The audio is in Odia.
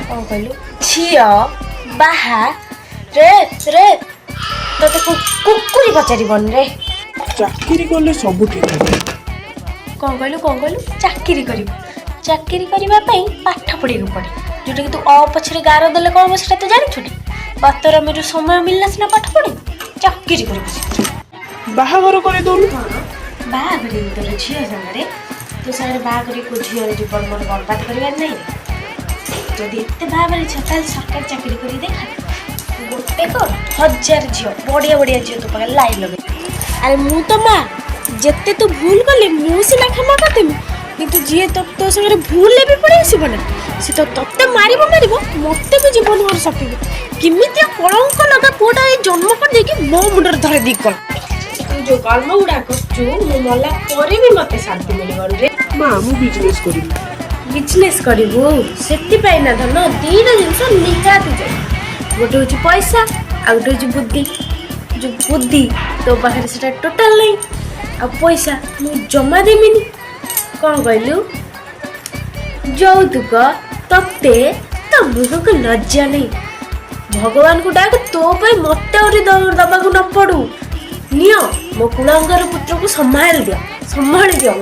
କ'ଣ କହିଲୁ? ଝିଅ ବାହା ରେ ରେ, ତତେ କୁକୁରି ପଚାରିବନି ରେ। ଚାକିରି କଲେ ସବୁ ଠିକ୍ ହେବ। କ'ଣ କହିଲୁ? କ'ଣ କହିଲୁ? ଚାକିରି କରିବୁ? ଚାକିରି କରିବା ପାଇଁ ପାଠ ପଢ଼ିବାକୁ ପଡ଼େ, ଯେଉଁଟାକି ତୁ ଅ ପଛରେ ଗାର ଦେଲେ କ'ଣ ହବ ସେଟା ତୁ ଜାଣିଛୁ ନା? ବାତରାମିରୁ ସମୟ ମିଳିଲା ସିନା ପାଠ ପଢ଼ିବୁ। ଚାକିରି କରିବୁ ସେ। ବାହାଘର କରିଦଉନୁ। ବାହା କରିବି ତୋର ଝିଅ ସାଙ୍ଗରେ? ତୋ ସାଙ୍ଗରେ ବାହା କରି କୋଉ ଝିଅର ଜୀବନ ମୋର ବର୍ବାଦ କରିବାର ନାହିଁ ରେ। ଯଦି ଏତେ ବାହା ହେବାର ଇଚ୍ଛା, ତାହେଲେ ସରକାରୀ ଚାକିରି କରି ଦେଖା। ଗୋଟେ କଣ, ହଜାର ଝିଅ, ବଢ଼ିଆ ବଢ଼ିଆ ଝିଅ ତୋ ପାଖରେ ଲାଇନ୍ ଲଗେଇ। ଆରେ ମୁଁ ତ ମା, ଯେତେ ତୁ ଭୁଲ କଲେ ମୁଁ ସିନା କ୍ଷମା କରିଦେବି, କିନ୍ତୁ ଯିଏ ତ ତୋ ସାଙ୍ଗରେ ଭୁଲରେ ବି ପଳେଇ ଆସିବ ନା, ସେ ତ ତତେ ମାରିବ ମାରିବ, ମତେ ବି ଜୀବନ ଭର ସପିବ। କେମିତିଆ କଳଙ୍କ ଲଗା ପୁଅଟା ଏଇ ଜନ୍ମ କରିଦେଇକି ମୋ ମୁଣ୍ଡରେ ଧରେଇ ଦେଇକି କର। ତୁ ଯୋଉ କର୍ମ ଗୁଡା କରୁଛୁ, ମୁଁ ମଲା ପରେ ବି ମତେ ଶାନ୍ତି ମିଳିବନି ରେ। ମା, ମୁଁ ବିଜନେସ୍ କରିବି। ବିଜନେସ୍ କରିବୁ? ସେଥିପାଇଁ ନା ଧନ, ଦିଟା ଜିନିଷ ନିହାତି ଜରୁରୀ। ଗୋଟେ ହେଉଛି ପଇସା ଆଉ ଗୋଟେ ହେଉଛି ବୁଦ୍ଧି। ଯୋଉ ବୁଦ୍ଧି ତୋ ପାଖରେ ସେଟା ଟୋଟାଲ ନାହିଁ, ଆଉ ପଇସା ମୁଁ ଜମା ଦେମିନି। କ'ଣ କହିଲୁ? ଯୌତୁକ ତତେ, ତୋ ମୁହଁକୁ ଲଜ୍ଜା ନାହିଁ। ଭଗବାନଙ୍କୁ ଡାକ ତୋ ପାଇଁ ମତେ ଆହୁରି ଦବାକୁ ନ ପଡୁ। ନିଅ, ମୋ କୁଳାଙ୍ଗାର ପୁତ୍ରକୁ ସମ୍ଭାଳି ଦିଅ, ସମ୍ଭାଳି ଦିଅ।